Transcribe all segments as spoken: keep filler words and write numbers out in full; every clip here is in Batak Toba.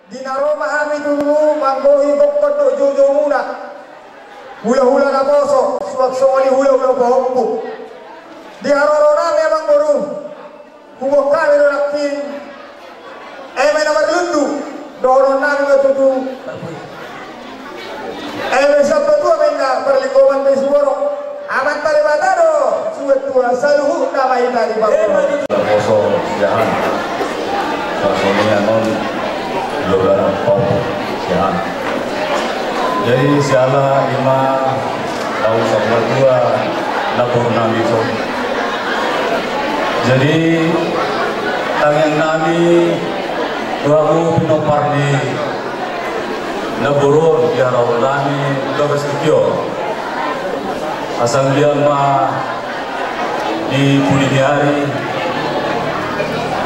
Di na ro ma hami tutu manggohi gokhon dohot joujou muna, hulahula naposo, suang songon i hulahula pahompu. Di haroro nami amangboru, huboan hami do nangkin eme na marlundu, dohonon nami ma tutu, eme sian patua ma inna parlinggoman dohot siborok. Amanta Debata do suhut tua, saluhutna ma hita diparposo. Poso siahaan. Songon i annon loba pau siahaan. Jadi siala i ma au satua na boru nami dison. Jadi tangiang nami tu hamu pinompar ni na boru on di haroro nami di bagas tingki on. Asa anggiat ma di pudi ni ari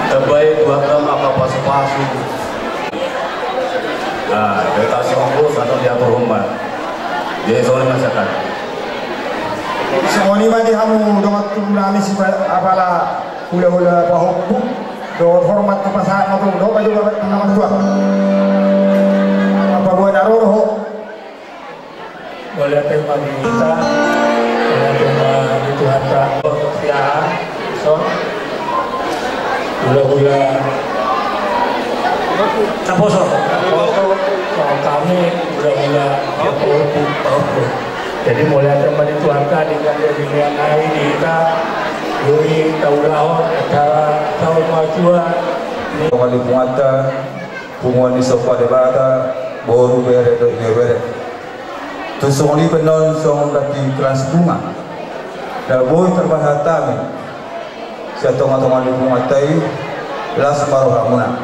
tabaen Tuhanta ma angka pasupasu. Nah, kereta songko satu diatur rumah. Jadi songon i ma sian hami. Songon i ma di hamu dongan tubu nami si apala hulahula pahompu. Dohot hormat tu pasahat ma tu dohot ma jo bapak tengah tua. Apa buat aro dohot. Mauliate ma di hita, mauliate ma di Tuhanta. Siahaan, son. Hulahula naposo. Naposo. Songon hami hulahula pahompu. Pahompu. Jadi mauliate ma di Tuhanta, di kandang di nian ari di hita, doi taulahon acara saur matua. Dongan ni punguanta, punguan ni somba Debata, boru, bere dohot ibebere. Tung songon i pe annon songon dati kelas bunga na boi tarpasahat hami sian tongatonga ni punguanta i, las ma rohamuna.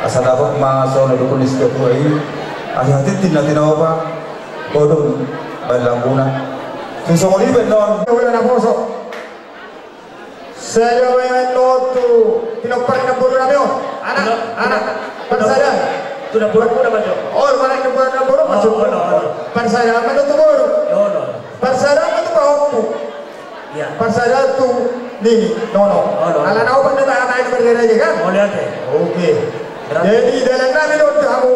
Asa dapot ma songon na didok ni situatua i, asa hatiti na tinopa godang bahen lambuna. Tung songon i pe annon. Hulahula naposo. Sada ma i annon tu pinompar ni na boru nami on. Anak, anak. Parsadaan. Tu na boru, na boru. Oh, mana na boru, na boru, maksud. Parsadaan ma annon tu boru. Parsadaan ma tu pahompu. Parsadaan tu nini, nono. Ala na opat na tahan aek berderet aja kan? Oke. Jadi dalan nami do tu hamu.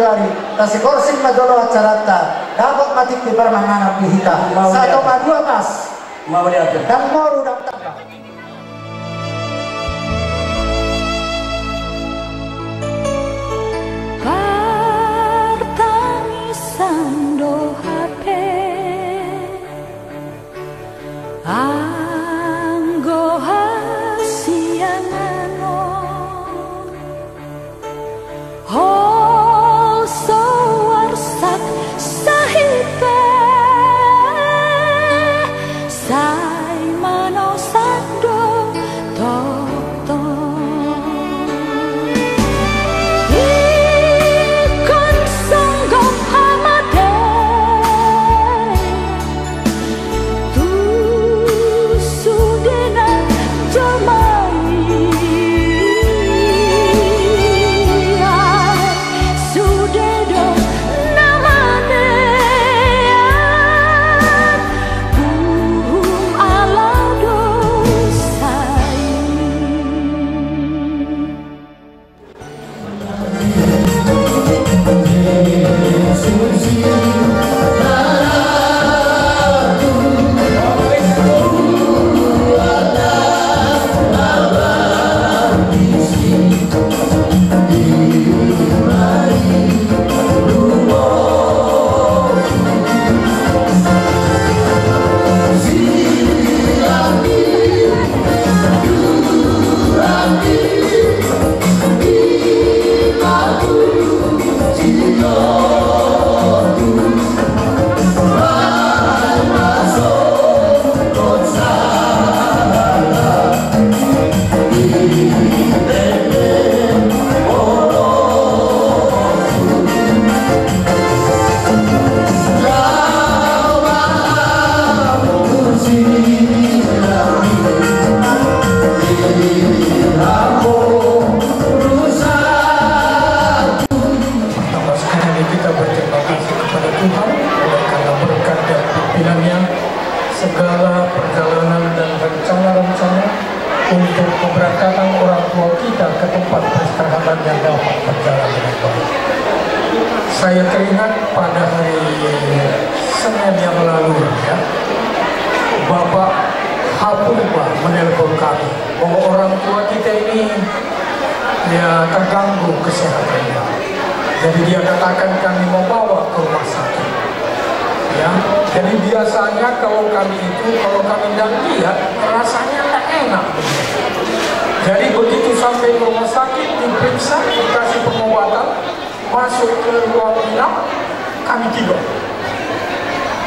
Jadi, tasihorsing ma jolo acaranta, dapot ma tingki parmanganan di hita. Sahat tu madua, Mas. Ndang moru, ndang tamba. Partangisan do hape anggo hasiangan on. Holso arsak sahit pe, sai manosak do tongtong. Ingkon songgop hamate tu sude na jolma i, sude do na manean uhum ala dosa i. Pertama sekali kita berterima kasih kepada Tuhan oleh karena berkat dan pimpinan-Nya, segala perjalanan dan rencana-rencana untuk keberangkatan orang tua kita ke tempat peristirahatan yang dapat berjalan dengan baik. Saya teringat pada hari Senin yang lalu, ya, Bapak Hapurba menelpon kami bahwa orang tua kita ini, ya, terganggu kesehatannya. Jadi dia katakan kami mau bawa ke rumah sakit. Ya, jadi biasanya kalau kami itu, kalau kami tidak lihat, rasanya tidak enak. Jadi begitu sampai ke rumah sakit, diperiksa, dikasih pengobatan, masuk ke ruang inap, kami tidur.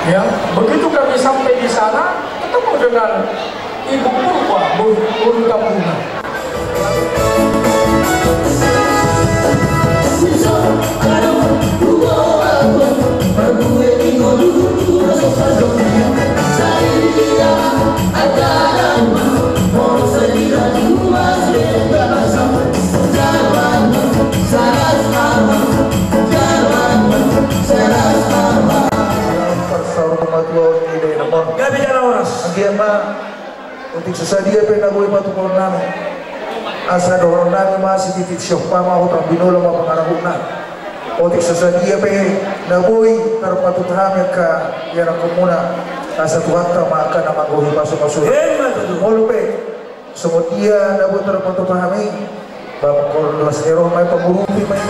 Ya, begitu kami sampai di sana, ketemu dengan Ibu Purba, Bun, Bun Tambungan. Saur pamatuaon ni dainang on. Gabe jala horas. Anggiat ma otik so sadia pe na boi patupaonnami, asa dohononnami ma sititi siompa ma hotang binola ma pangarahutna. Otik so sadia pe na boi tarpatupa hami angka ianakhonmuna, asa Tuhanta ma angka na manggohi pasupasu. Emma tutu. Molo pe songon dia na boi tarpatupa hami, ba mangkorhon las ni roha ma i, pangurupi ma i.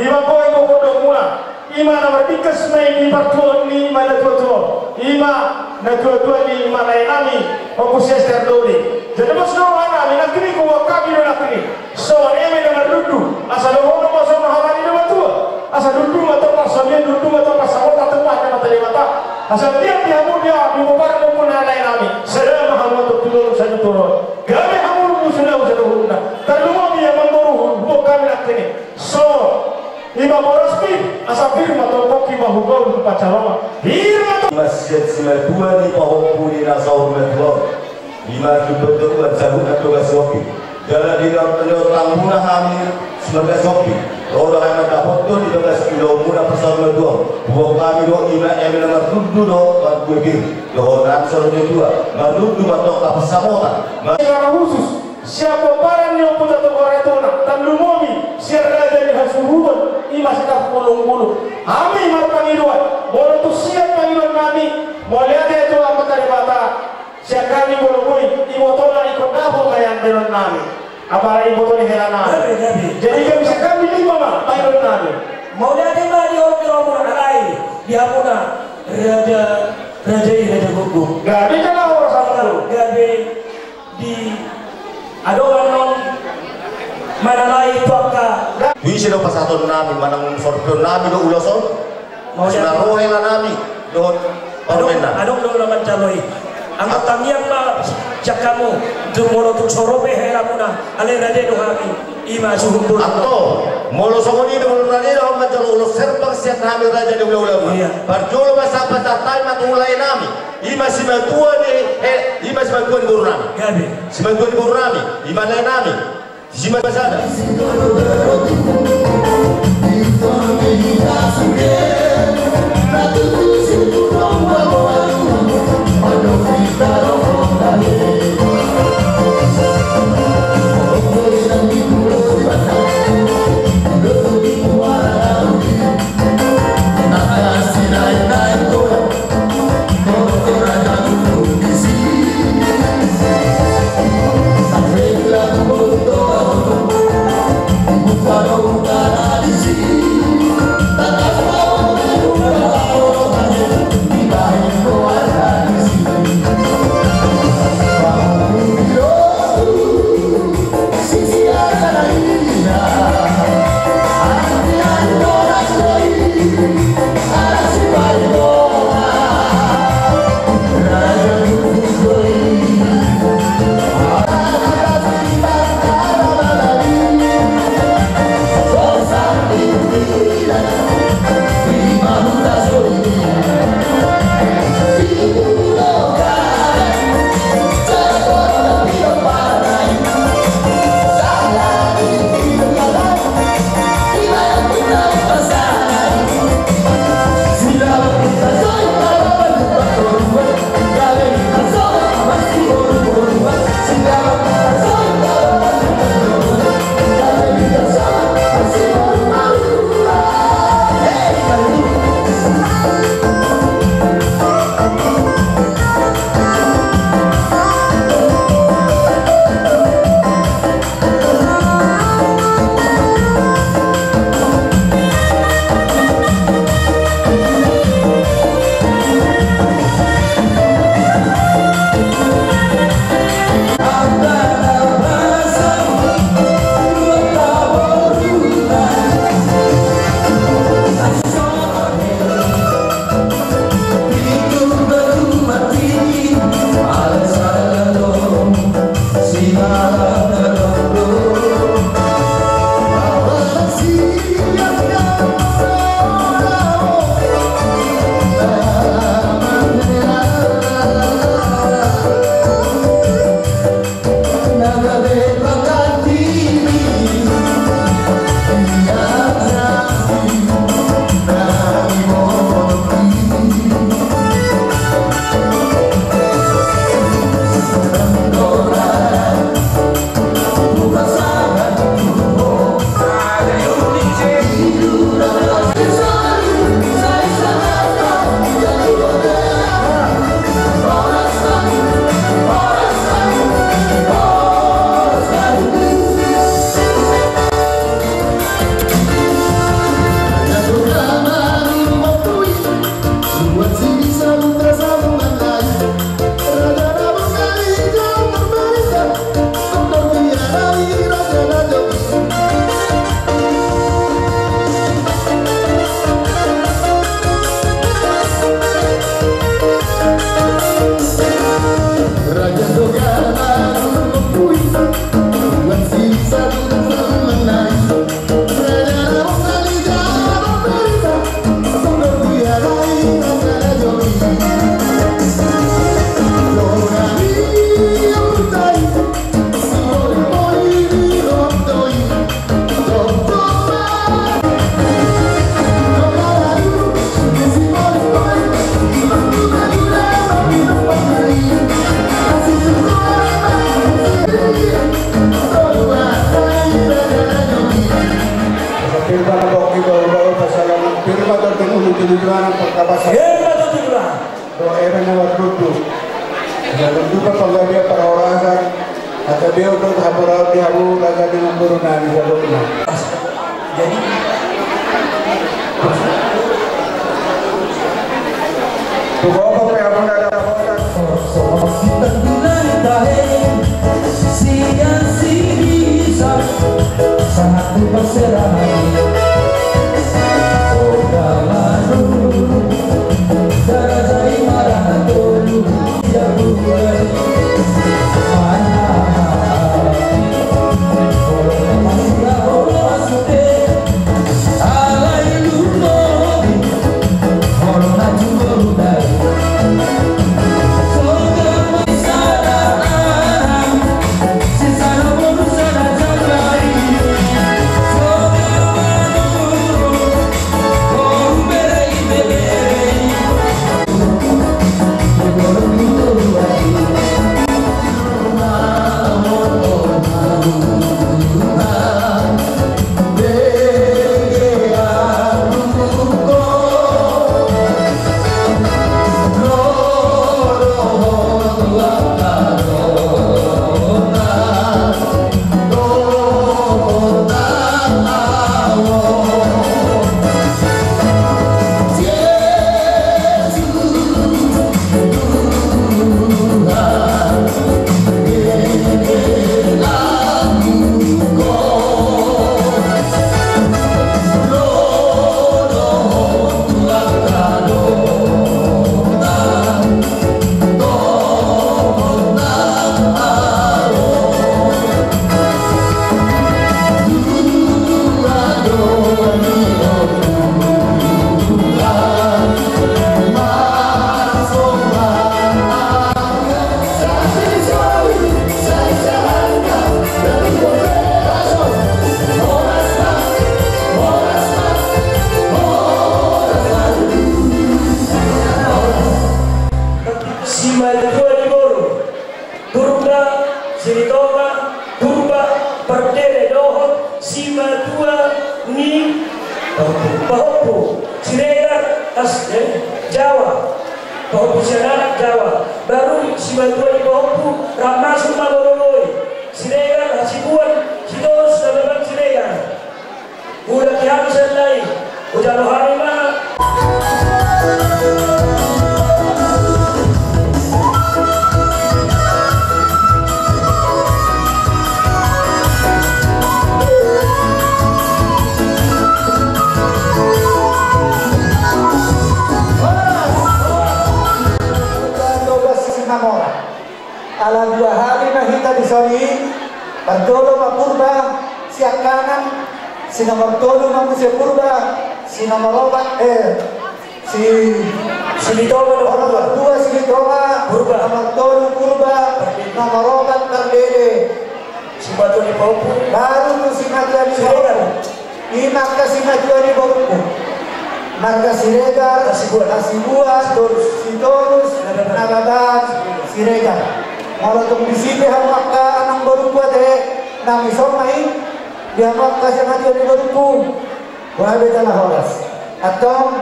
Ima boha i, boha do muna. Ima na marbingkas ma i di partuaon ni ima na tuatua. Ima na tuatua ni ima lae nami, Ompu si Ester Doli. Jadi bos do roha nami, nangkining huboan hami do nangkining. Songon eme na marlundu, asa dohonon ma songon hata ni na matua. Asa lundu ma tong parsaulian, lundu ma tong parsamotan, tumpahna ma tu Debata. Asa dia di hamu dia di bobar maupun lae nami. Sada ma hamu tu tulung sadu toro. Gabe hamu lumu suna usa dohonna. Tarlumobi ia mamboru huboan hami nangkining. So, ima boras pir, asa pir ma tong pongki ma hugaul hupansaroma. Pir ma tong. Ima sian simatua ni pahompu ni na saur matua. Ima jumpa tuan saruhut na bagas sompi. Jala di dalam tengah tambuna hami sibagas sompi. Ro do hami dapothon di bagas ulaonmuna parsaur matua. Huboan hami do ima eme na marlundu do markue pir. Dohonon songon i tua. Marlundu ma tong parsamotan. Ma- Secara khusus. Sian pomparan ni Ompu Toto Bartona, tarlumobi sian raja ni hasuhuton, ima Sitarhulunghulu. Hami marpangidoan, molo tung sian pangidoan nami, mauliate tu Amanta Debata, sian hami molo boi, ibotona ingkon dapot ma i anggion nami. Apala iboto ni hela nami. Gabe, gabe. Jadi gabe sian hami lima ma pangidoan nami. Mauliate ma di horong ni rohamuna alai, di hamuna raja, raja i, raja gogok. Gabe jala horas. Gabe. Di adong annon manalai tu angka. Ise do pasahaton nami manang sorpion nami do ulos on. Mauliate. Sinarohe ma nami dohot parumaen nami. Adong do na manjalo i. Anggo tangiang ma sian hamu, tung molo tung so ro be helamuna, alai rade do hami. Ima suhut. Antong, molo songon i do molo rade do hami manjalo ulos herbang sian hami raja ni hulahula. Iya. Parjolo ma sahat pasahat hami ma tu lae nami. Ima simatua ni, eh, ima simatua ni boru nami. Gabe. Simatua ni boru nami, ima lae nami. Simatua sada. Pala pokki bahu-bahu pasalaman firman tu ulu tulu juanan perkapasan. Firman tu ulu juanan. Doa ebe na mardudu. Dalam duka panggabean parhorasan. Asa beo tu haporau di hamu raja di mangkuru na di sabukna. Jadi tu bokok pe hamu na dapotan. Simatua ni boru Purba Silitonga Purba Pardede dohot simatua ni pahompu Siregar as eh, Jawa. Pahompu sian anak Jawa. Baru simatua ni pahompu rap masuk ma bororoi Siregar Hasibuan Sitorus Nababan Siregar. Udah kian selai. Ujalo hami ma. Ala dua hali ma hita di son i. Parjolo ma Purba siangkangan, si nomor tolu ma muse Purba, si nomor opat eh si Silitonga nomor dua. Nomor dua Silitonga Purba. Nomor tolu Purba. Pardede. Nomor opat Pardede. Simatua ni pahompu. Baru tu simatua ni pahompu. Siregar. I ma angka simatua ni borungku. Marga Siregar Hasibuan. Hasibuan Sitorus. Sitorus Nababan. Nababan Siregar. Molo tung disi pe hamu angka amang borungku ate, nang ison ma i di hamu angka simatua ni borungku. Boha be jala horas. Antong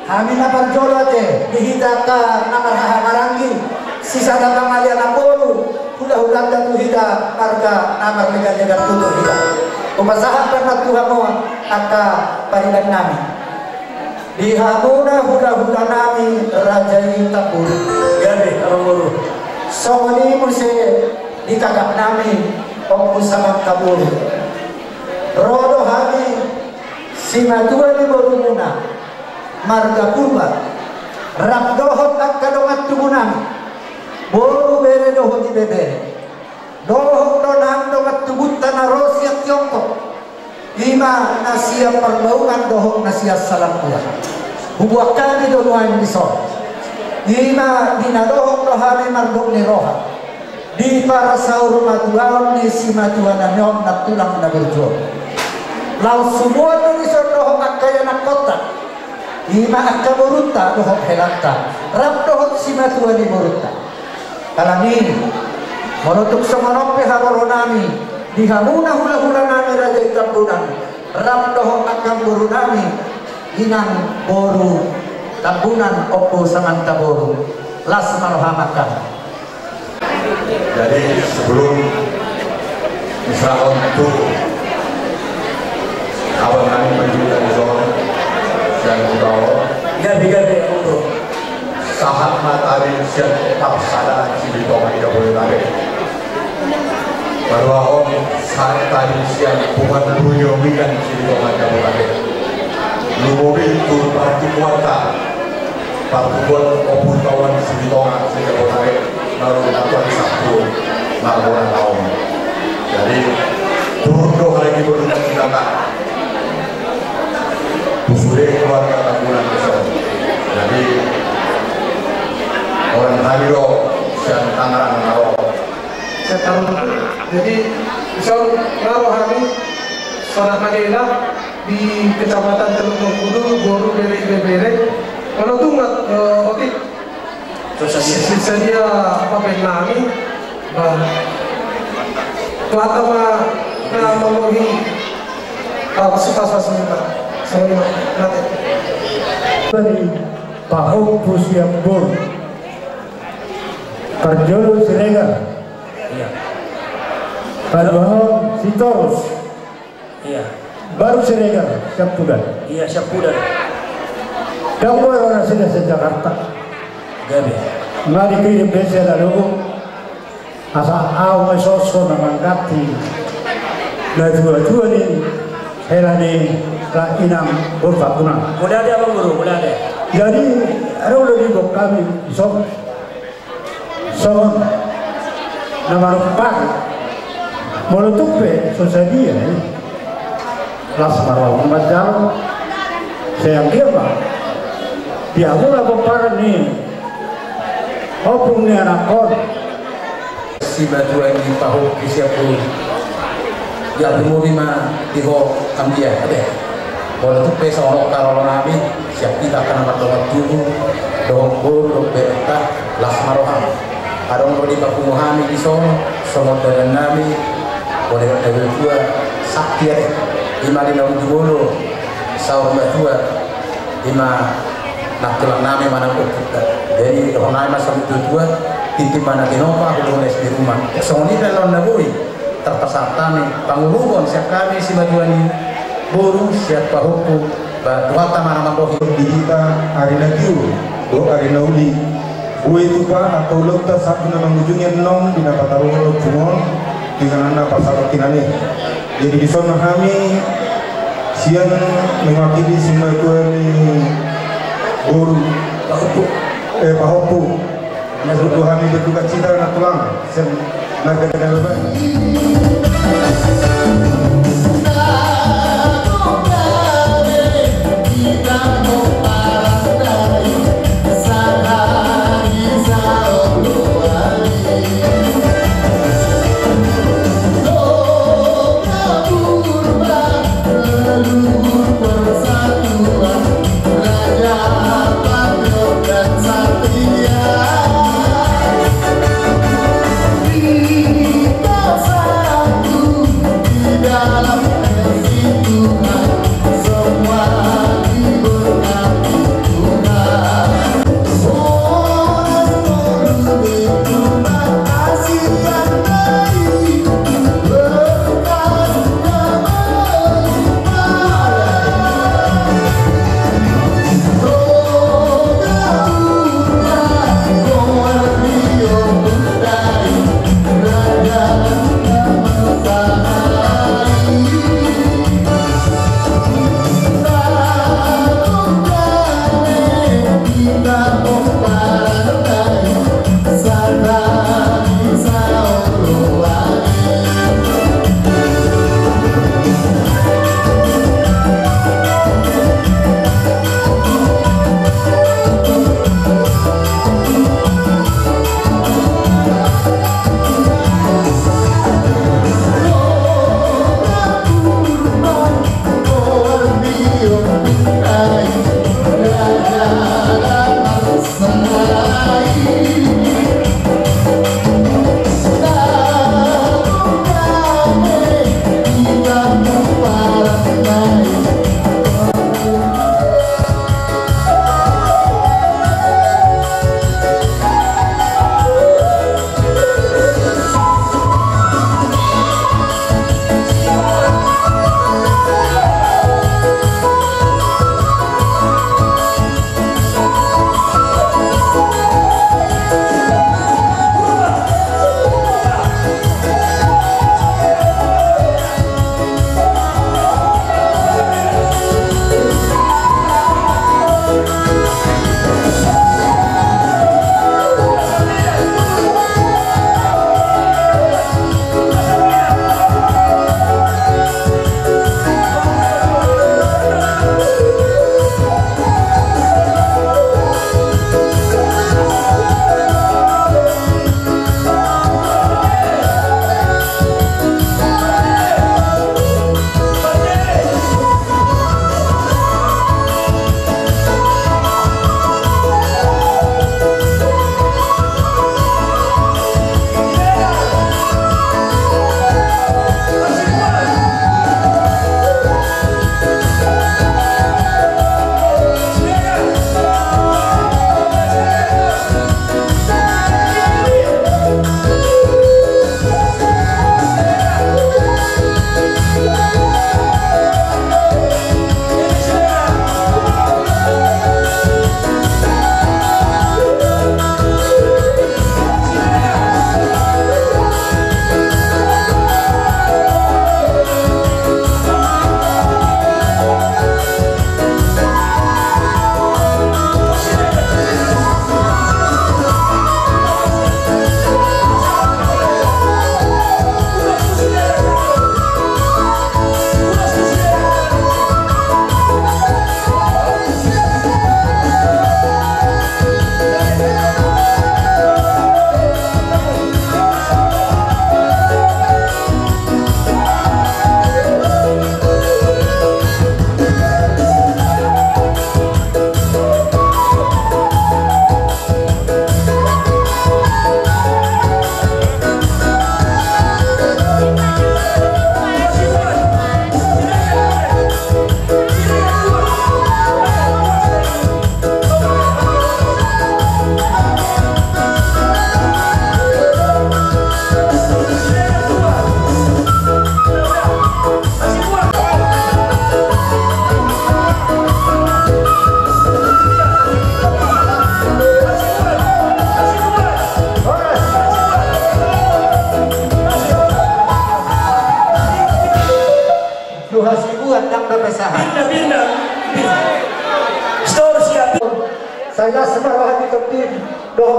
hami na parjolo ate di hita angka na marhahamaranggi, sisada pangalian na boru, hulahulanta tu hita marga na marleganlegan tutur hita. Hupasahat ma tu hamu angka pariban nami. Di hamuna hulahula nami raja i Tambun. Gabe amang boru. Songon i muse di kakak nami Ompu Samangkaboru. Ro do hami simatua ni borumuna marga Purba rap dohot angka dongan tubunami, boru, bere dohot ibebere, dohot do nang dongan tubunta na ro sian Tiongkok, i ma na sian Parbaungan dohot na sian Salambuan. Hubuat hami do nuaeng dison. I ma di na dohot do hami mardok ni roha. Di parsaur matuaon ni simatua nami on na tulang na burju on. Laos hubuat do dison dohot angka ianakhonta, i ma angka borunta dohot helanta, rap dohot simatua ni borunta. Alani i, molo tung songon on pe haroro nami di hamuna hulahula nami raja i Tambunan, Ram dohot angka boru nami, inang boru Tambunan, Ompu Samanta boru. Las ma roham angka. Jadi sebelum diserahkan tu abang nami, menjadi abang sian Kuta Gabe, gabe, Ompu. Sahat ma tabi sian Parsada Silitonga Jabodetabek. Paduahon, sahat tabi sian Punguan Borunyo Wigan Silitonga Jabodetabek. Lumobi tu partingkianta, partingkian Ompu Tahuan Silitonga Jabodetabek, lalu Datuan Saptu Margonataon. Jadi turun do halak i berdua kita, Pak. Tu sude keluarga Tambunan dison. Jadi orang hami do sian Tangerang na ro. Sian Tangerang. Jadi dison na ro hami, sanak na di Kecamatan Teluk Mengkudu, boru, bere, ibebere. Molo tung, eh, otik. Sadia, sadia bahen nami, ba, Tuhanta ma na mambohi, ba, pasupasu, pasupasu. Songon i ma, mate. Bani pahompu sian boru. Parjolo Siregar. Iya. Paduahon Sitorus. Iya. Baru Siregar, Sampudan. Iya, Sampudan. Dang boi ro nasida sian Jakarta. Gabe. Nga dikirim be sian Alogo. Asa ahu ma i songon na mangganti natuatua ni hela ni inang boru Tambunan. Mauliate, Amang Guru, mauliate. Jadi adong do di boan hami dison. Songon na marumpar. Molo tung pe so sadia i, las ma roha manjalo. Sai anggiat ma di hamuna pomparan ni ompung ni anakkon. Simatua ni pahompu sian boru. Jadi muli ma di ho, anggiat, ate. Molo tung pe songon on haroro nami, sian hita angka na mardongan tubu dohot boru dohot berenta, las ma roham. Adong do dipapungu hami dison songon dalan nami, molo didok natuatua, sakti, ate. I ma di na ujung olo saur matua, i ma nantulang nami manang ompunta. Jadi dohonon nami ma songon natuatua, tintin ma na tinopa, hulahula di ruma. Songon i pe laon na boi tarpasahat hami pangurungon sian hami simatua ni boru sian pahompu, ba Tuhanta ma na mambohi. Di hita ari na tiur dohot ari na uli, boi tupa angka ulaonta sahat tu na mangujungi annon di na pataruhon ompung on tu inganan na parsatongkinan i. Jadi dison ma hami sian mewakili simatua ni boru, pahompu, eh, pahompu. Masuda hami berduka cita, nantulang, sian marga Gandalba.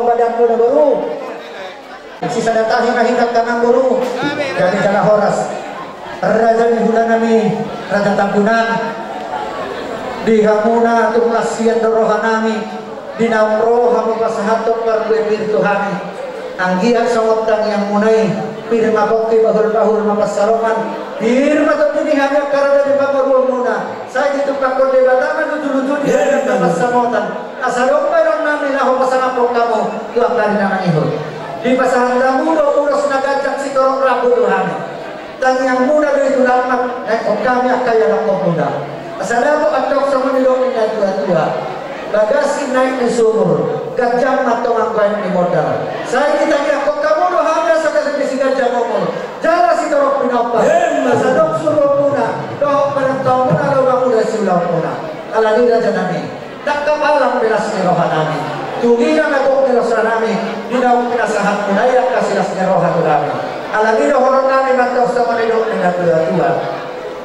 Padanmuna boru. Sisada tahi ma hita angka amangboru. Jadi jala horas. Raja ni hulanami, Raja Tambunan. Di hamuna tung las sian do rohanami. Di naung ro hamu pasahathon parbue pir tu hami. Anggiat songon tangiangmuna i, pir ma pongki bahul-bahul ma pansalongan. Pir ma tondi ni hami angka raja di pamoruonmuna. Sai ditumpakkon Debata ma luju-luju di hami angka pansamotan. Asa adong bahenonnami laho pasangaphon hamu tu angka ari na mangihut. Dipasahat hamu do ulos na ganjang sitorop rambu tu hami. Tangiangmuna do i tulang, mangihut hami angka ianakhonmuna. Asa dapot antong songon nidok ni natua-tua. Bagas i naek ni sumur, ganjang ma antong anggo aek ni mondar. Sai ditangiangkon hamu do hami asa gabe siganjang umur. Jala sitorop pinompar. Emma. Asa adong suruonmuna dohot panantaonmuna, laho mangula siulaonmuna. Alani rajanami, ndang kapalang be las ni rohanami. Tung i na gok ni rohanami, di naung pinasahatmuna i angka silas ni roha tu hami. Alani dohononnami ma antong songon nidok ni natua-tua.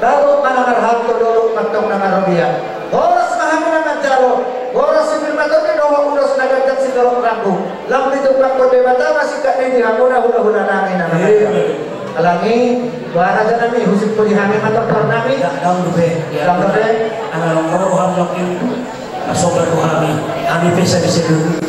Bagot ma na marhalto, dolok ma antong na marrobean. Horas ma hamu na manjalo, horas ni pir ma tondi dohot ulos na ganjang sitorop rambu. Lam ditumpakkon Debata ma singkat ni di hamuna hula-hulanami na manjalo. Alani, boha rajanami, husip pudi hami ma tortornami. Ndang dope. Ndang dope. Ala long ro hami lokin. Asobar tu hami, hami pe sai bisa dulu.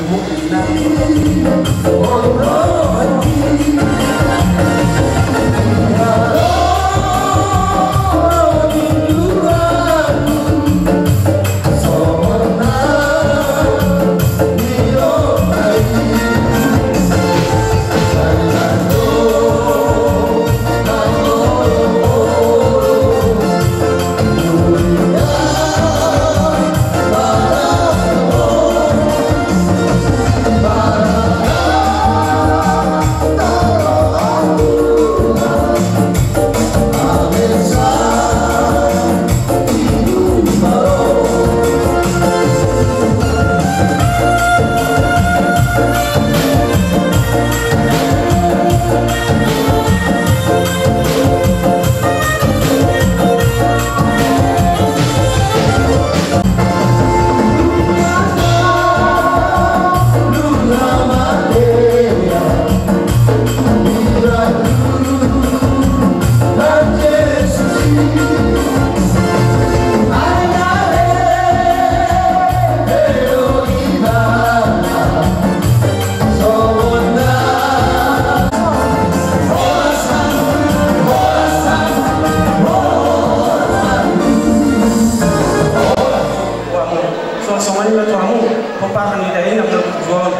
Songon i ma tu hamu, pomparan ni dainang na burju on.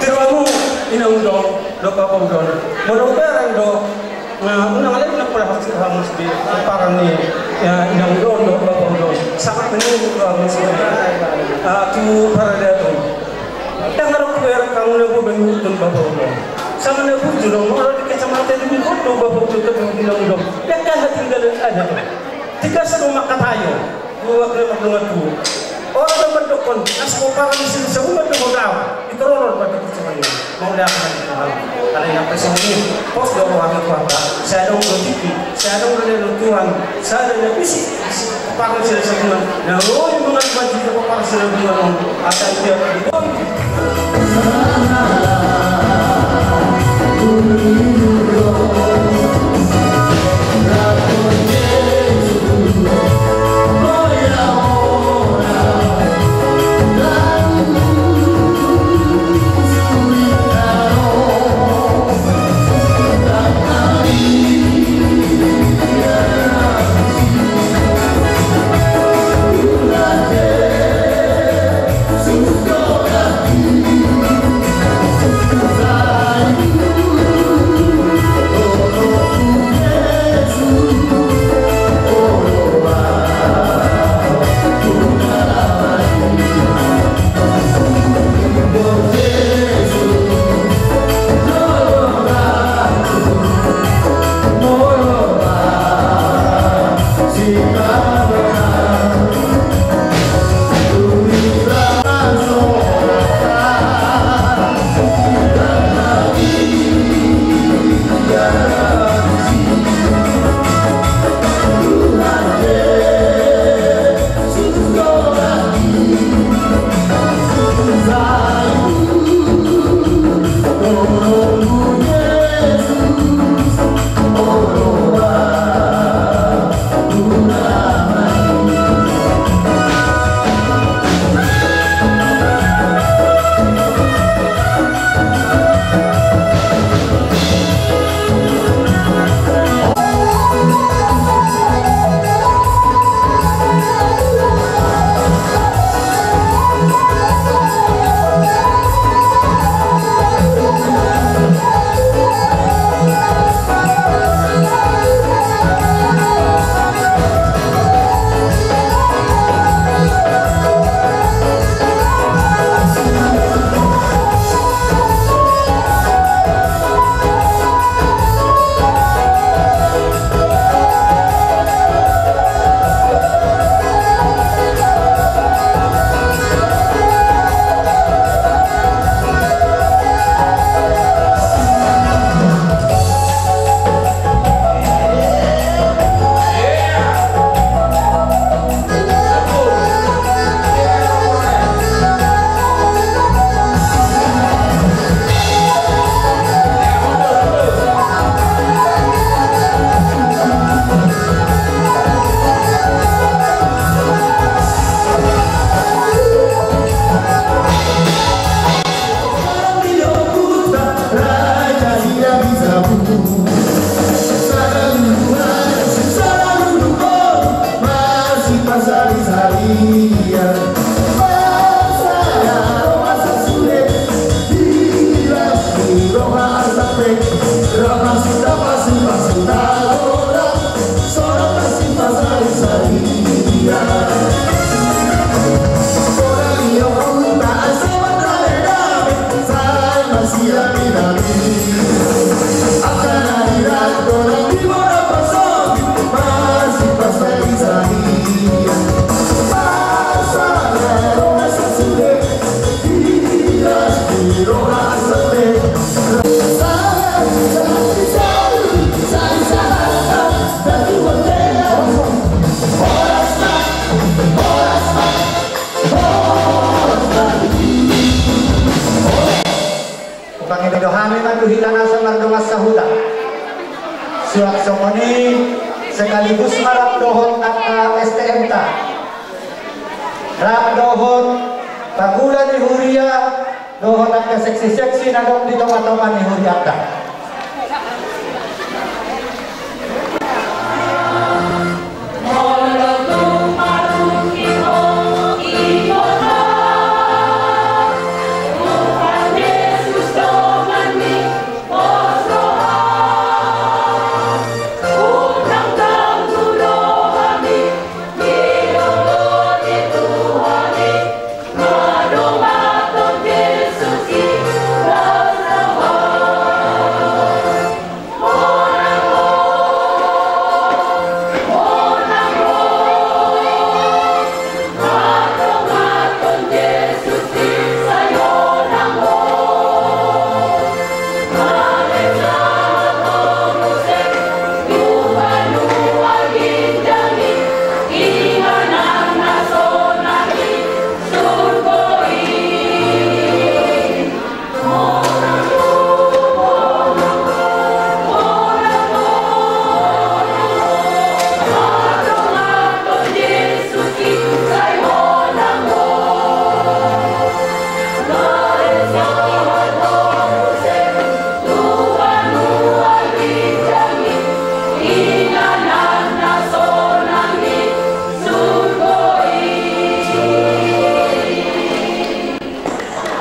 Tiru hamu, inang uda on dohot bapa uda on. Molo umbahen do, eh, unang alai na pola hasuhuton hamu sude pomparan ni, eh, inang uda on dohot bapa uda on. Sangap ma nian tu hamu sude. Ah, tu paradaton. Ndang adong hubereng hamu na boban uruton bapa uda on. Sanga na burju do, molo di kecamatan i do bapa uda on, inang uda on. Ndang hatinggalan adat. Tiga satu makatai on. Dua kali mardongan tubu. Orang do mandokkon, asa pomparan ni silesa umat do hudao. Itu roror pada percuma ini. Mau dah akan kita hal. Karena yang pesong ini, pos do roha ni keluarga. Saya dong do tipi, saya dong do lelong Tuhan, saya dong do bisi, bisi. Pomparan silesa umat. Nah, oh, yang mengalami juga pomparan silesa umat. Asal dia betul. Nasa mardongan sahuta. Suang songon i sekaligus ma rap dohot angka S T M-ta, rap dohot pangula ni huria dohot angka seksi-seksi na adong di tonga-tonga ni hurianta.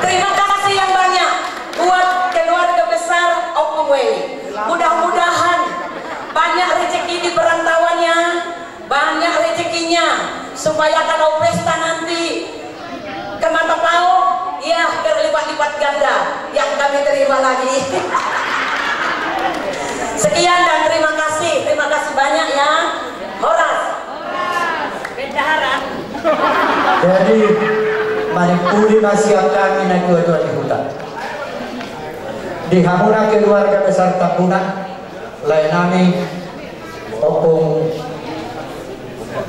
Terima kasih yang banyak buat keluarga besar Ompung Weli. Mudah-mudahan banyak rezeki di perantauannya, banyak rezekinya, supaya kalau pesta nanti ke Matapao, ya, berlipat-lipat ganda yang kami terima lagi. Sekian dan terima kasih. Terima kasih banyak ya. Horas. Bendahara. Jadi, manimpuli ma sian hami na tua-tua di huta. Di hamuna keluarga besar Tambunan, lae nami, Ompung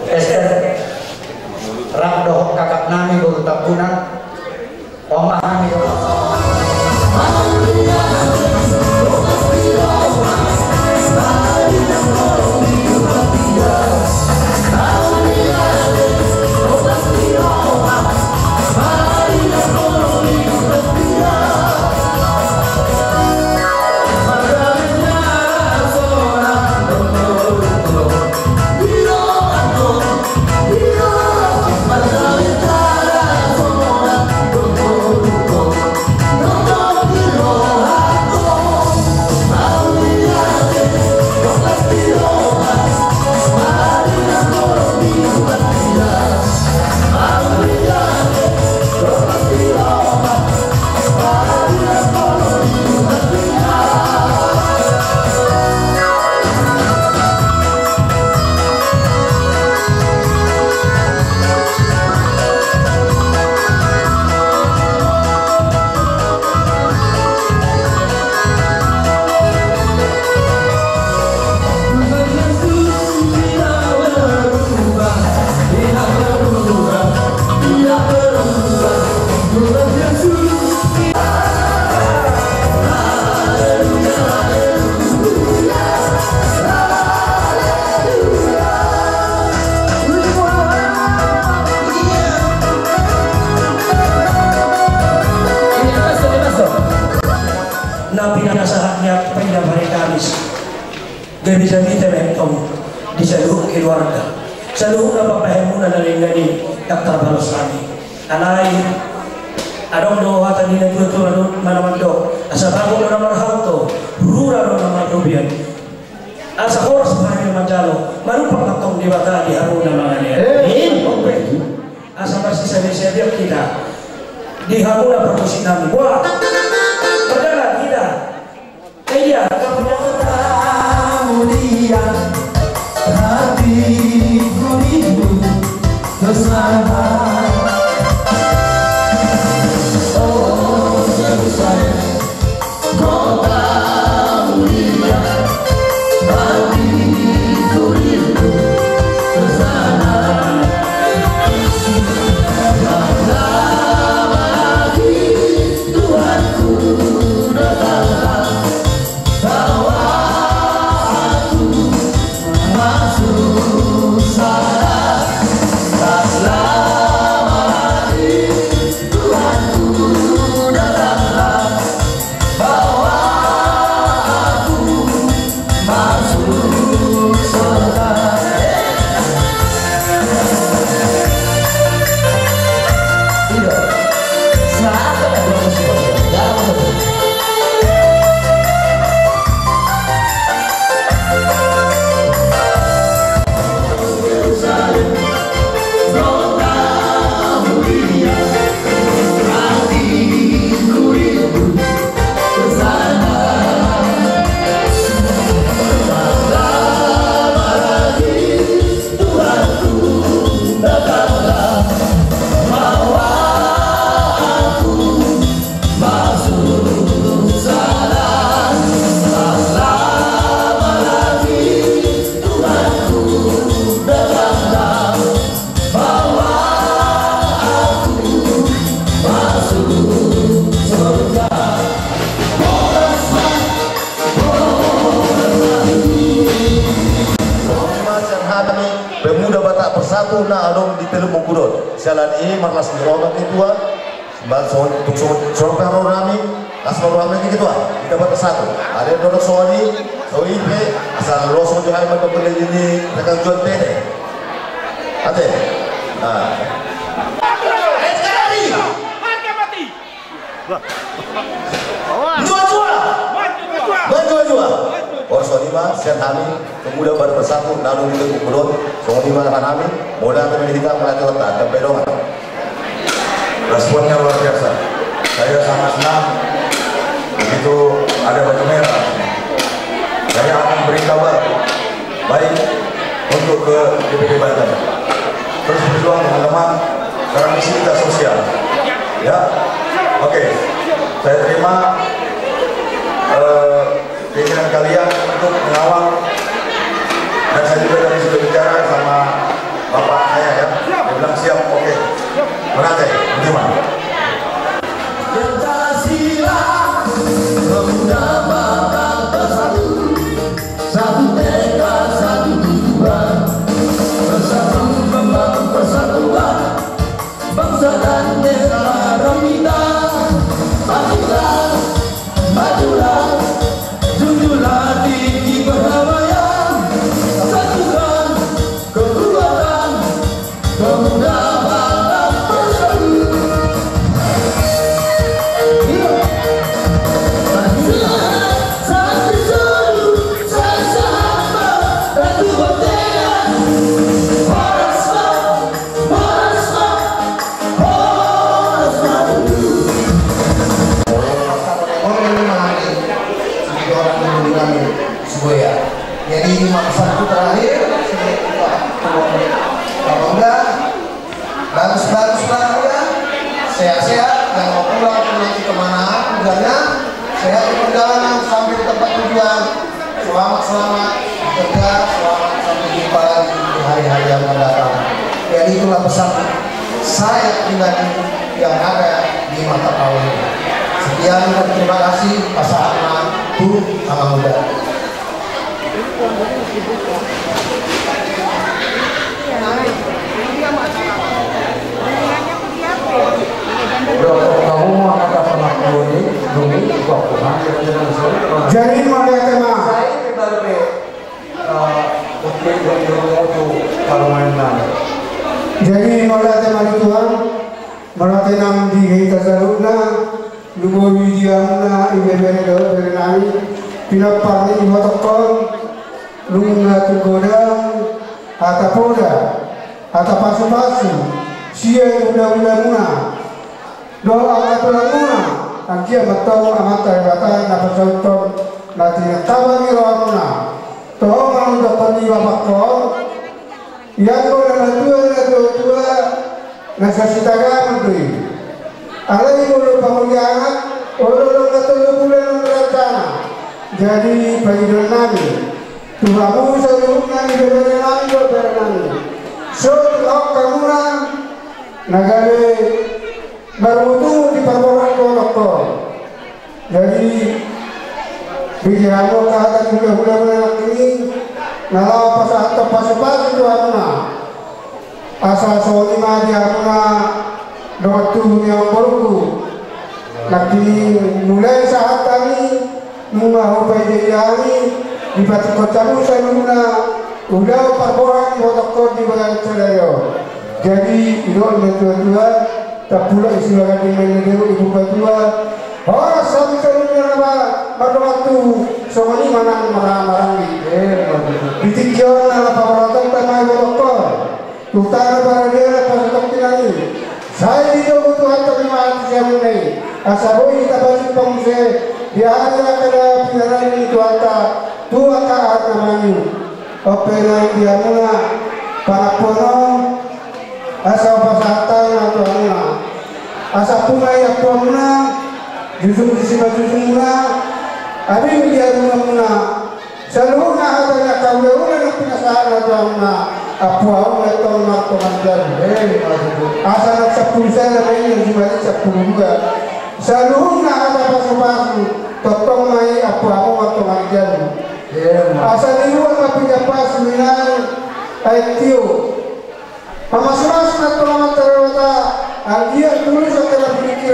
Ester, rap dohot kakak nami boru Tambunan, on ma hami dohot. Na pinasahat ni ahu paida hari Kamis. Gabe jamita ma antong di saluhut keluarga, saluhut na pambahenmuna na naeng i, ndang tarbalos hami. Alai adong do hata ni na tua-tua na mandok, asa bagot do na marhalto, rura do na marrobean. Asa horas ma hami manjalo, manumpang ma antong Debata di hamuna mangalean. Asa marsisa-sisa hita di hamuna parmusik nami. Buat mardalan hita. Ia. Di peluk mungkudon sialan i marlas ni roha ma ketua. Tung songon pe roha nami, las ma roha nami ketua. Ita batas satu. Alai dodok songon i, so i pe asa los songon jo hami mandok peleju ni rekan juan pede. Ate. Jual jual. Jual jual. Horas songon i ma sian hami. Pemuda Badan Persatu na adong di Bukudon, songon i ma roha nami. Molo ate mani hita mauliate hita, dambe dongan. Responnya luar biasa. Saya sangat senang begitu ada baju merah. Saya akan beri kabar baik untuk ke D P D Banten. Terus berjuang, teman-teman. Sekarang misi kita sosial. Ya. Oke. Saya terima, eh, keinginan kalian untuk mengawal. Dan saya juga tadi sudah bicara sama bapak saya, ya. Dia bilang siap, oke. Berarti, gimana? Pancasila, pemuda bakal bersatu, satu tekad, satu tujuan, bersatu membangun persatuan. Bangsa dan negara kita, majulah, majulah, junjunglah tinggi perdamaian, satukan kekuatan pemuda Batak Persatu. Satu satu, satu hamba, satu konteks. Horas, horas, horas. Jadi ini maksudku terakhir, sebagai Pak Ketua, Bapak Uda, bagus-bagus lah ya, sehat-sehat, jangan mau pulang nanti kemana, udahnya sehat di perjalanan sampai di tempat tujuan. Selamat-selamat bekerja, selamat sampai jumpa lagi di hari-hari yang akan datang. Jadi itulah pesan saya pribadi yang ada di mata Pak Wali. Sekian dan terima kasih, pasahat ma tu Amang Uda. Jadi mauliate ma. Jadi mauliate ma di Tuhan. Mauliate nang di hita saluhutna. Lumobi di hamuna ibebere dohot bere nami, pinompar ni ibotongkon, nunga tung godang hata poda, hata pasupasu sian hulahula muna dohot angka tulangmuna. Anggiat ma tong Amanta Debata na pasauthon na tinangkaban ni rohamuna. Toho ma nang dohonon ni bapangkon. Ia anggo na matua, na tuatua, na so sitagaman do i. Alai molo pangolian, olo do na tolu bulan on rencana. Jadi pangidoan nami tu hamu saluhutna ibebere nami dohot bere nami, so tingkos hamuna na gabe marmutu di parboruon ni ibotongkon. Jadi bege hamu angka hata ni hulahula muna nangkin i, na laho pasahathon pasupasu tu hamuna. Asa songon i ma di hamuna dongan tubu ni amangborungku. Nangkin i mulai sahat hami, nunga hupaidai hami, dipatingkos hamu saluhutna, ulaon parboruon ni ibotongkon di bagasan sadari on. Jadi didok na tuatua, tampulak i sibagas ni main na debo i purbatua. Horas hami saluhutna na mardongan tubu, songon i ma nang marhahamaranggi. Di tingki on na laho paborhathonta ma ibotongkon tu tano Paradia na pasahathon i. Sai ditogu Tuhanta ma hata siamunna i, asa boi tapajumpang muse di ari angka na pinarade ni Tuhanta tu angka ari na mangihut. On pe nang di hamuna pangampuon on, asa hupasahat hami ma tu hamuna. Asa pungu ma i ampuanmuna, jujung ni simanjujungmuna, abing di arugamuna. Saluhutna hata ni angka hulahula na pinasahatna tu hamuna, ampuanmuna i tong martongan jabu. Asa na sampulu sada ma i, na jumadi sampulu dua. Saluhutna hata pasupasu, tongtong ma i ampuanmu martongan jabu. Asa dibuat ma pinggan pasu, inang aek tio. Pamasumasi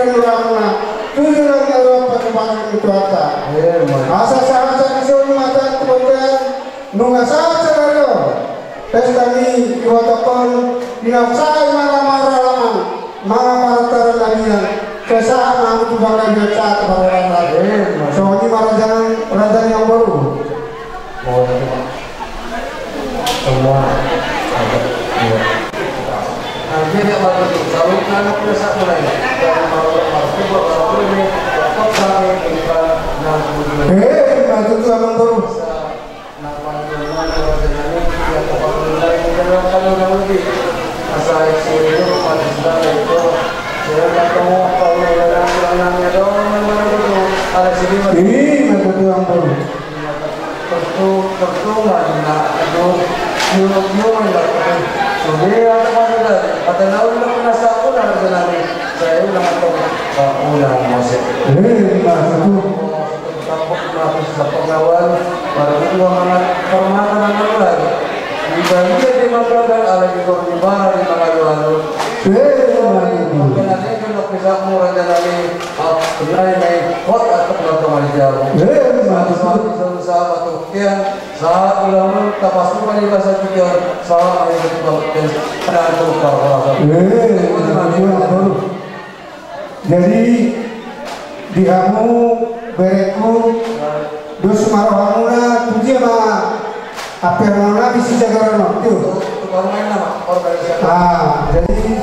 Tujuh lagi adalah perkembangan ketuatan. Asa sahat-sahat di sini mata kemudian nunga sahat sadari on. Pesta ni dua tokon di nang sai mana maralaman mana martara labian. Kesahat namu tu bangga dia sahat maralaman. Songon i ma raja nang raja ni amboru. Semua ada. Iya. Nah, dia dia baru tu. Selalu kan aku rasa mulai. Kalau mau mau coba kalau ini kok sampai bukan nah. Eh, itu tuh emang baru. Nah, kalau mau mau dengan ini dia kok mulai dengan kalau udah lebih. Masa itu pada sudah itu. Saya nggak tahu kalau ada anak-anaknya dong, mana itu. Ada sini. Ini betul yang baru. Tortu, tortu ma ninna, aduh, iulok iulok ma ninna, sude ate pasedari, ate na uli na pinasaku na raja nami, sai ulang atau ulang mose. Eh, maksudku. Tampok mati sapengawan, baru dua mangan permata mangan lagi. Di bagia di mangkadang ala di kor di bara di mangalu-alu. Eh, maksudku. Kena dia kena pisahmu raja nami. Nai nai hot atau teman-teman jauh. Eh, maksudku. Sahabat sahabat tukian, sahabat ulama, tapasukan di bahasa tukian, sahabat yang betul dan kenal tukar bahasa. Eh, maksudku, baru. Jadi di hamu bereku dos marohamuna tuji ma. Apa yang mau nabi si jaga rano tu? Ah, jadi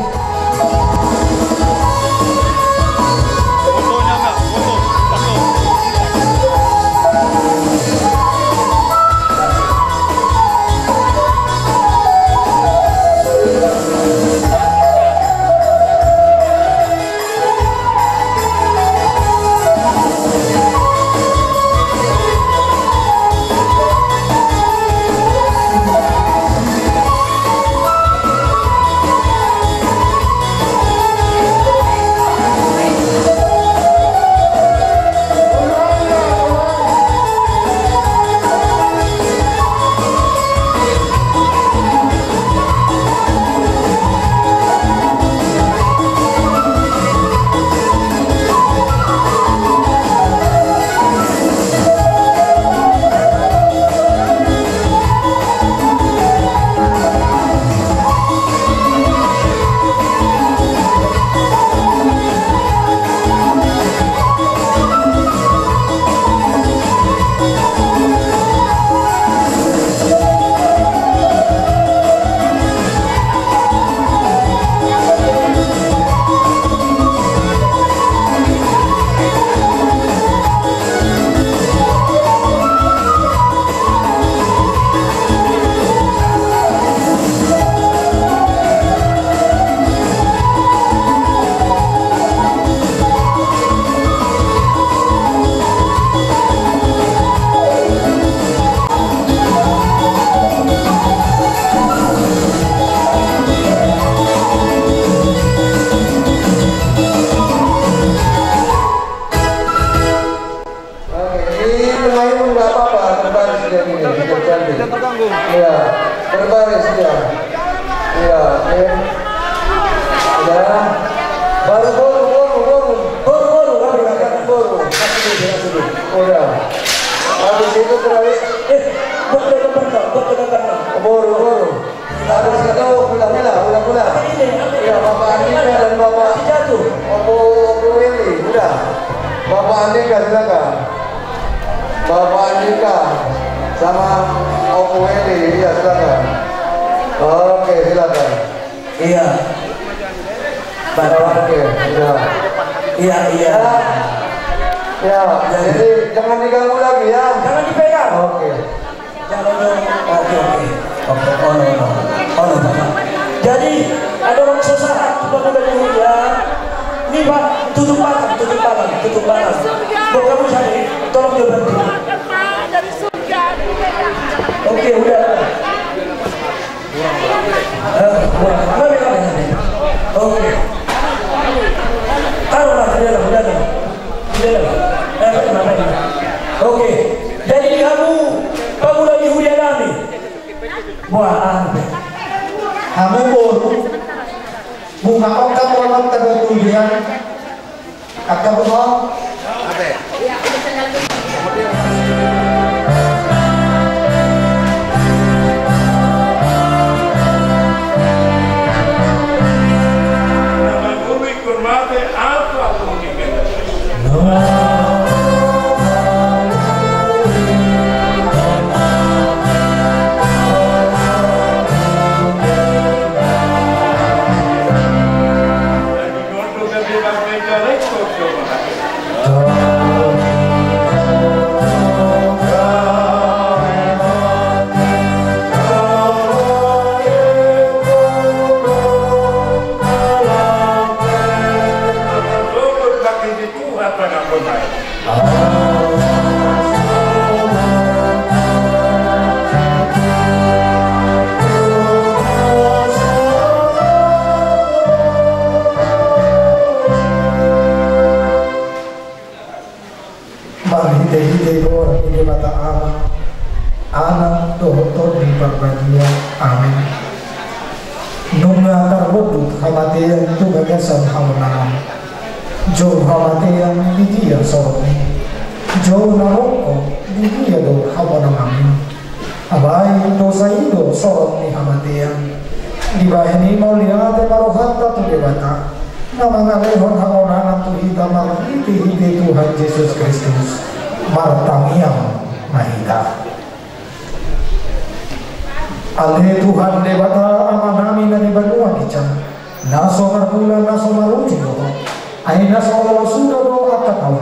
Oke, di tengah itu nggak apa-apa, berbaris dia ini, biar cantik. Iya, berbaris dia. Iya, oke. Udah. Baru boru, boru, boru. Boru, boru, rapi, rapi, boru. Udah. Habis itu terakhir. Eh, buat ke depan, Pak, buat ke depan, Pak. Boru, boru. Habis itu hula-hula, hula-hula. Iya, Bapak Andika dan Bapak Opo, Opo Eli, udah. Bapak Andika, silakan. Bapak Andika sama Opo Eli, iya, silakan. Oke, silakan. Iya. Bapak. Oke, iya. Iya, iya. Ya, jadi jangan diganggu lagi ya. Jangan dipegang. Oke. Jangan dong. Oke, oke. Oke, ono, ono. Ono, Bapak. Jadi, ada orang sesaat, Bapak dan Ibu, ya. Ini, Pak, tutup malam, tutup malam, tutup malam. Buat kamu satu, tolong dia bantu. Oke, udah. Eh, udah. Nggak ada, nggak ada, nggak ada. Oke. Taruhlah, udah, udah. Udah. Eh, kenapa ini? Oke. Jadi, kamu, kamu lagi hujan nih. Buah anu. Hamu boru, bunga otak otak tertulian. Angka bapa. Marhitehite goar ni Debata Ama, Anak dohot Tondi Parbadia. Amin. Nunga tarlondut hamatean tu bagasan hamonangan. Jou hamatean, di dia sorotni? Jou na rongko, di dia do hamonanganni? Abai, dosa i do sorot ni hamatean. Dibahen i mauliate ma rohanta tu Debata, na mangalehon hamonangan tu hita marhitehite Tuhan Jesus Kristus. Martangiang ma hita. Ale Tuhan Debata, Amanami na di banua ginjang, na so marmula na so marujung do Ho. Ai na so olo suda do angka taon.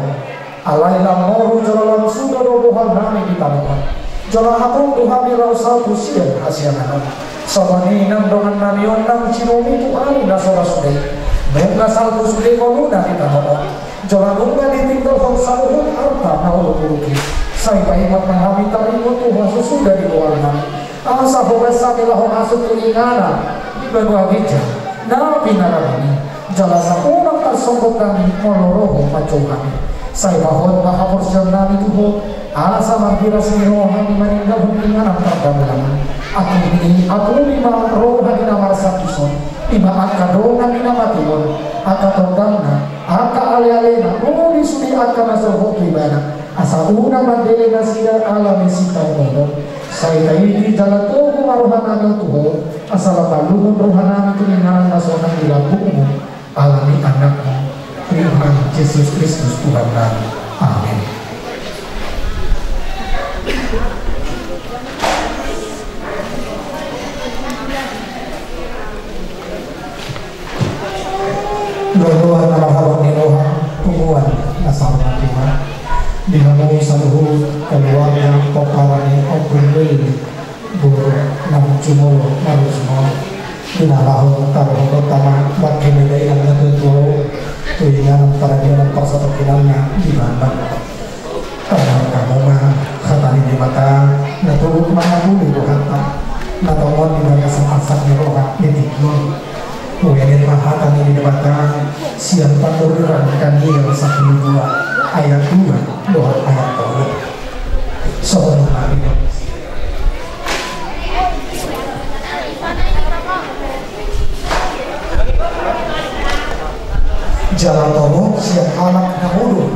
Alai lam moru jala lam suda do bohalnami di tano on. Jala hatop do hami laho salpu sian hasiangan on. Songon i nang dongannami on naung jinoumu tu ari na so ra suda i. Nunga salpu sude ngoluna di tano on. Jala nunga ditinggalhon saluhut arta na umurumur i. Sai paingot ma hami taringot tu hasusuda ni bohalnami. Asa horas hami laho masuk tu inganan di banua ginjang na pinaradi i. Jala asa unang tarsonggot hami molo ro Ho manjou hami. Sai pahot ma haporseaonnami tu Ho, asa marhiras ni roha hami maninggalhon inganan pardamulan. Apuli, apuli ma roha ni na marsangkis on, i ma angka dongan ni na mate on, angka tondangna, angka alealena, ro di sude angka na so hot tu ibana. Asa unang mandele nasida ala ni sitaonon on. Sai taidi jala togu ma rohanami tu Ho, asa lam malungun rohanami tu inganan na sonang di lambungmu, ala ni Anakmu, Tuhan Jesus Kristus Tuhannami. Amin. Loloan na marhabot ni roha, punguan na saur matua, di hamu saluhut keluarga pomparan ni Ompu Lili, boru naung jumolo marujung on, di na laho taruhononta ma bangke ni dainang na tuatua on tu inganan paradianan parsatongkinanna di Bamban. Tangihon hamu ma hata ni Debata na turut mangapuli rohanta na tongon di bagasan arsak ni roha di tingki on. Huenet ma hata ni Debata sian Panuriran Daniel sampulu dua ayat dua dohot ayat tolu. Songon i ma. Jala torop sian halak na modom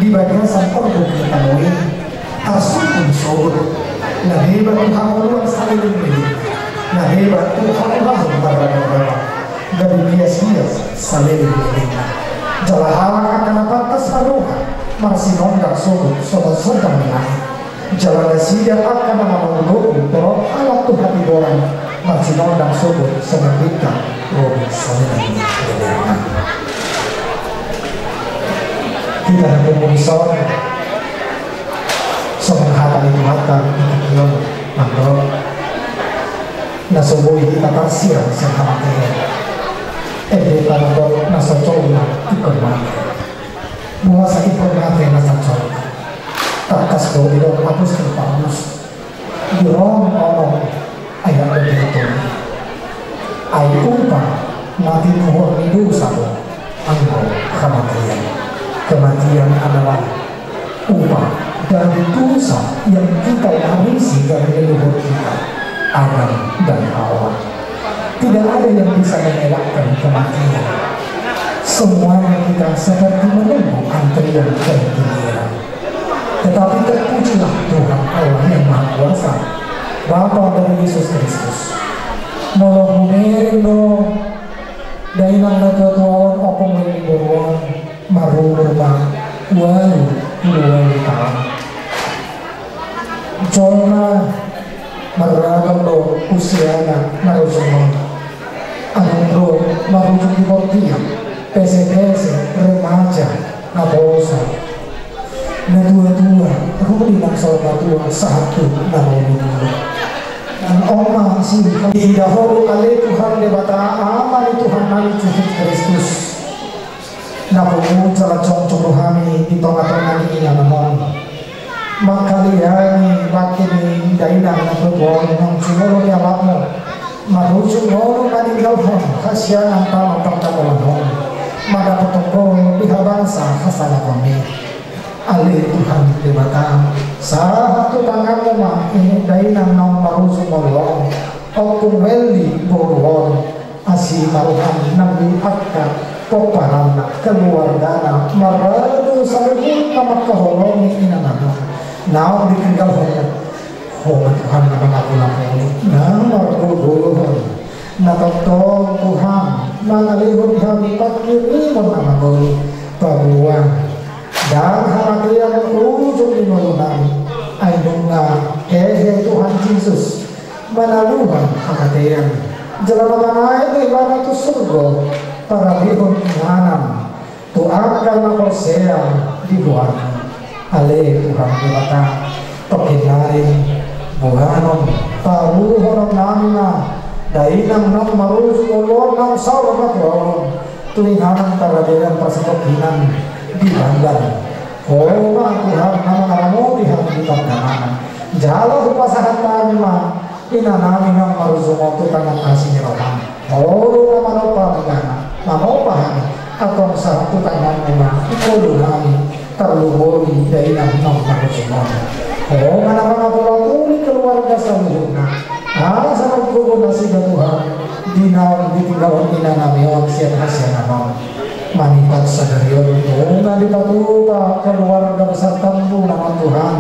di bagasan porgok ni tano i tarsungkun sogot, na hebat tu hangoluan saleleng ni lelengna, na hebat tu hangoluan marragam-ragam, gabe bias-bias saleleng ni lelengna. Jala halak angka na pantas marroha marsinondang sogot songon sondang ni langit. Jala nasida angka na mangolu domu torop halak tu hatigoran, marsinondang sogot songon bintang ro di saleleng ni lelengna. Hita na pungu dison, songon hata ni Tuhanta di tingki on, mandok, na so boi hita tarsilang sian hamatean, ende tarbahen na so togu ingkon mate. Boasa ingkon mate na sansol? Tangkas do didok apostel Paulus di Rom onom ayat dua pulu tolu. Ai upa na tinuhor ni dosa do anggo hamatean. Kematian adalah upah dari dosa yang kita warisi dari leluhur kita, Adam dan Hawa. Tidak ada yang bisa mengelakkan kematian. Semuanya kita seperti menunggu antrian dan giliran. Tetapi terpujilah Tuhan Allah yang Maha Kuasa, Bapa dari Yesus Kristus. Molo hubereng do dainang na tuatua on, Ompung Welly boru on, marumur ma ualu pulu ualu taon. Jolma marragam do usiana marujung on. Adong do marujung di bortian, pesepese, remaja, naposo, natuatua, rudi nang saur matua, sahat tu na marumur. Nang on ma si ida ho do ale Tuhan Debata, Ama ni Tuhan nami Jesus Kristus. Na pungu jala jongjong do hami di tongatonga ni inganan on. Mangkaliangi bangke ni dainang na tuatua on naung jumolo ni alatmu, marujung ngolu maninggalhon hasiangan tano pardapotan on, mandapothon ho di habangsa hasangapon i. Ale Tuhan Debata, sahat tu tanganmu ma i dainang naung marujung ngolu on, Ompung Welly boru on. Asi ma roham nang di angka pomparanna, keluargana, maradu saluhutna mangkaholongi inananna. Naung ditinggalhon ho ma Tuhan na mangapulapuli, na margogohon. Na tongtong Tuhan mangalehon di hami pangkirimon na mangolu, paboa ndang hamatean ujung ni ngolunami. Ai nunga hehe Tuhan Jesus manaluhon hamatean, jala na manaek do ibana tu surgo, parabehon inganan tu angka na porsea di goarmu. Ale Tuhan Debata, tongkin nari boanon, paluhonon nami ma dainang naung marujung ngolu on, naung saur matua on, tu inganan paradilan parsatongkinan di dangka. Ho ma Tuhan na mangaramoti hami di pandanganan. Jala hupasahat hami ma inanami naung marujung on tu tangan asi ni roham. Ho do na manompa hami, manompa hami, antong sahat tu tanganmu ma ngolunami, tarlumobi dainang naung marujung on. Ho ma na mangapulapuli keluarga saluhutna. Asa margogo nasida Tuhan, di naung ditinggalhon inanami on sian hasiangan on. Manipat sadari on nunga dipatupa keluarga besar Tambunan on Tuhan,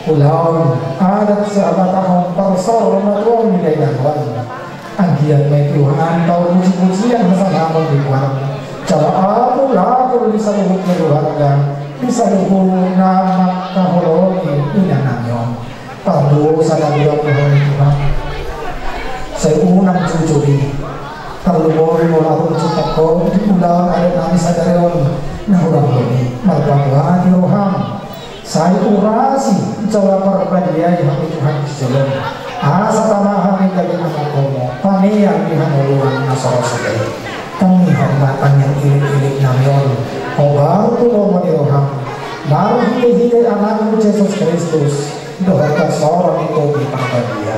ulaon adat sihabatahon parsaurmatuaon ni dainang on. Anggiat ma i Tuhan, taon pujipujian hasangapon di goarmu, jala apulapul di saluhut keluarga, di saluhut na mangkaholongi inanami on. Pardosa na godang do hami Tuhan. Sai unang jujur i. Tarlumobi molo adong jutak ho di ulaon adat nami sadari on na hurang lobi, marpaboa di roham. Sai urasi jala parbadiai hami Tuhan di jolom. Asa tama hami gabe anak homo, panean di hangoluan na so ro sude. Tangihon ma tangiang ilik-ilik nami on, hombar tu lomo ni roham. Marhitehite Anakmu Jesus Kristus, dohot parsaoran ni Tondi Parbadia.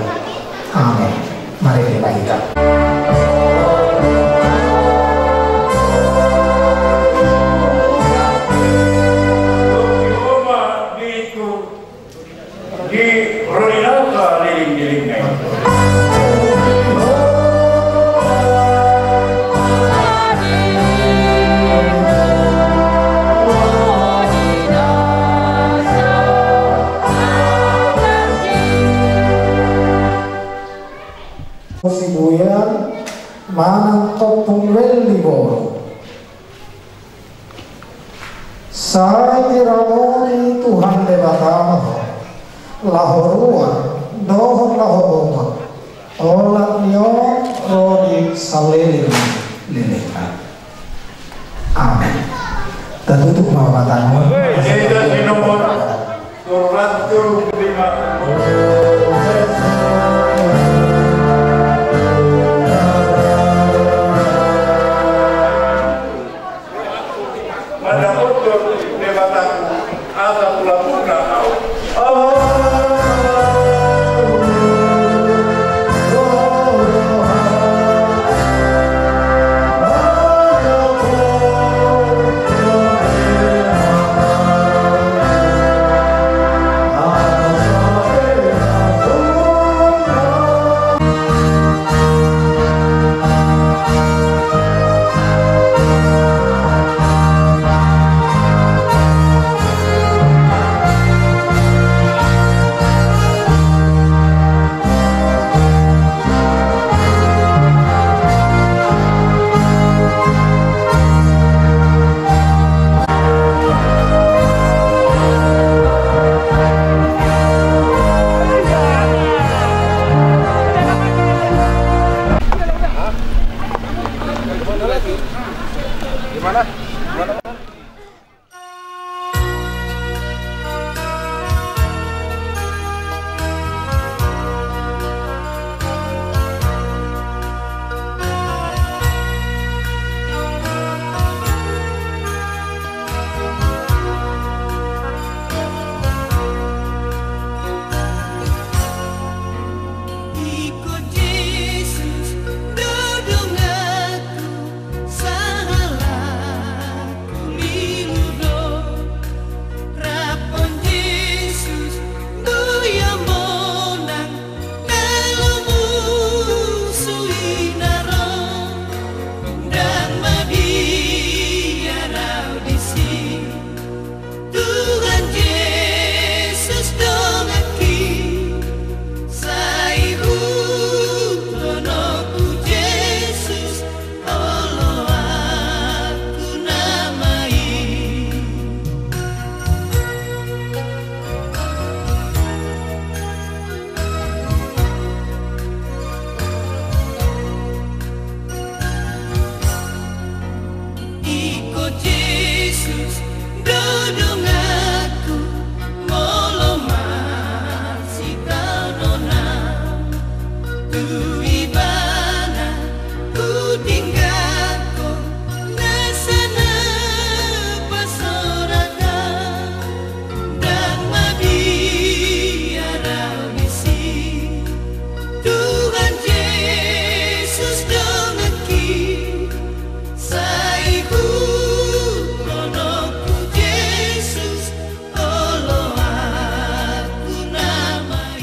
Amen. Mari dipaihut. Di ro ni nasa leleng-lelengna i. Sibuyan manang Ompung Welly boru. Sai diramoti Tuhan Debata ma ho, laho ruar dohot laho bongot, olat ni on ro di saleleng ni lelengna. Amen. Tatutup ma mata. Gereja Sinode Suratul Lima. Mandapothon Debata, asa pulapulna ahu. Mana? Mana? Iko Jesus, do donganku, sahalakku lilu do. Rap on Jesus, do ia monang, na lomus hu inarong, ndang mabiar au disi. Tuhan Jesus donganki, sai huhut hu Jesus, oloanku nama i. Iko Jesus, do donganku, molo marsitaononam, tu Ibana hutinggalhon nasa na pasorathon. Ndang mabiar au disi, Tuhan Jesus donganki, sai huhut hu Jesus, oloanku nama i.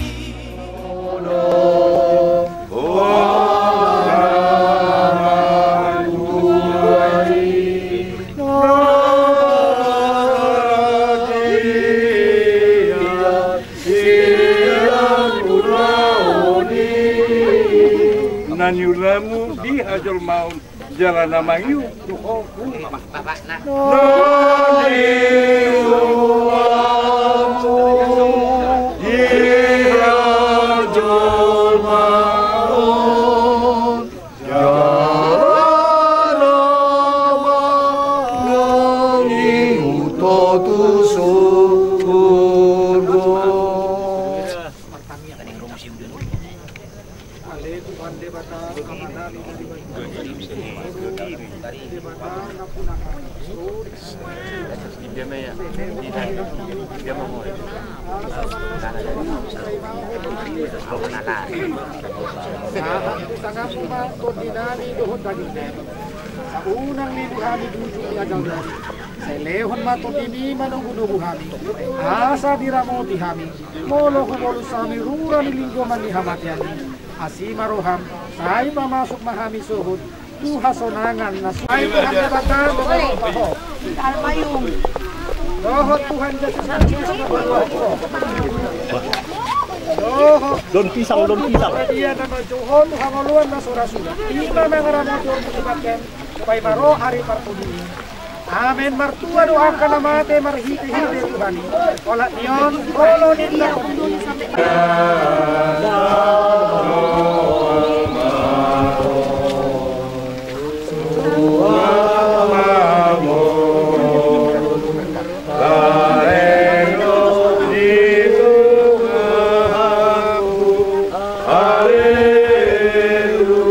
Na niulamu di hajolmaon, jala na mangihuthon tu ho. Na niulamu di hajolmaon, jala na mangihuthon tu surgo. Ale Tuhan Debata, Amanami na di banua, Debata na punakan. Sahat tu tanganmu ma tondinami dohot daging. Sai unang lilu hami di ujung ni agalnami. Sai lehon ma Tondimi manogunogu hami, asa diramoti hami molo hubolus hami rura ni linggoman ni hamatean i. Asi ma roham, sai pamasuk ma hami sohot tu hasonangan na su-, ai Tuhan Debata na mangolu ho. Dohot Tuhan Jesus Kristus na mangolu ho. Dohot daun pisang, daun pisang. Dia na manjou ho tu hangoluan na so ra suda. I ma mangaramoti hormu di bangkeng, paima ro ari parpudi i. Amen. Martua do angka na mate marhitehite Tuhan i. Olat ni on, olo ninna.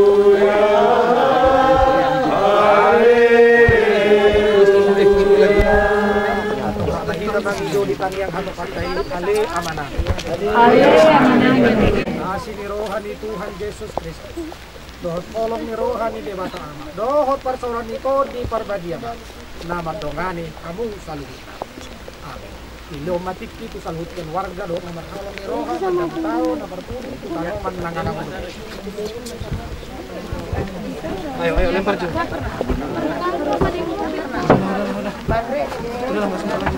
Haleluya, haleluya. Dohot hita mangido di tangiang hatopan i, ale Amanami. Ale Amanami. Asi ni roha ni Tuhan Jesus Kristus, dohot holong ni roha ni Debata Ama, dohot parsaoran ni Tondi Parbadia ma na mandongani hamu saluhutna. Amen. Dilehon ma tingki tu saluhut keluarga dohot na marholong ni roha, na martano, na marpudi tu tanoman na nganangon. Ayo, ayo, lempar jo. Udah lah, nggak usah lagi.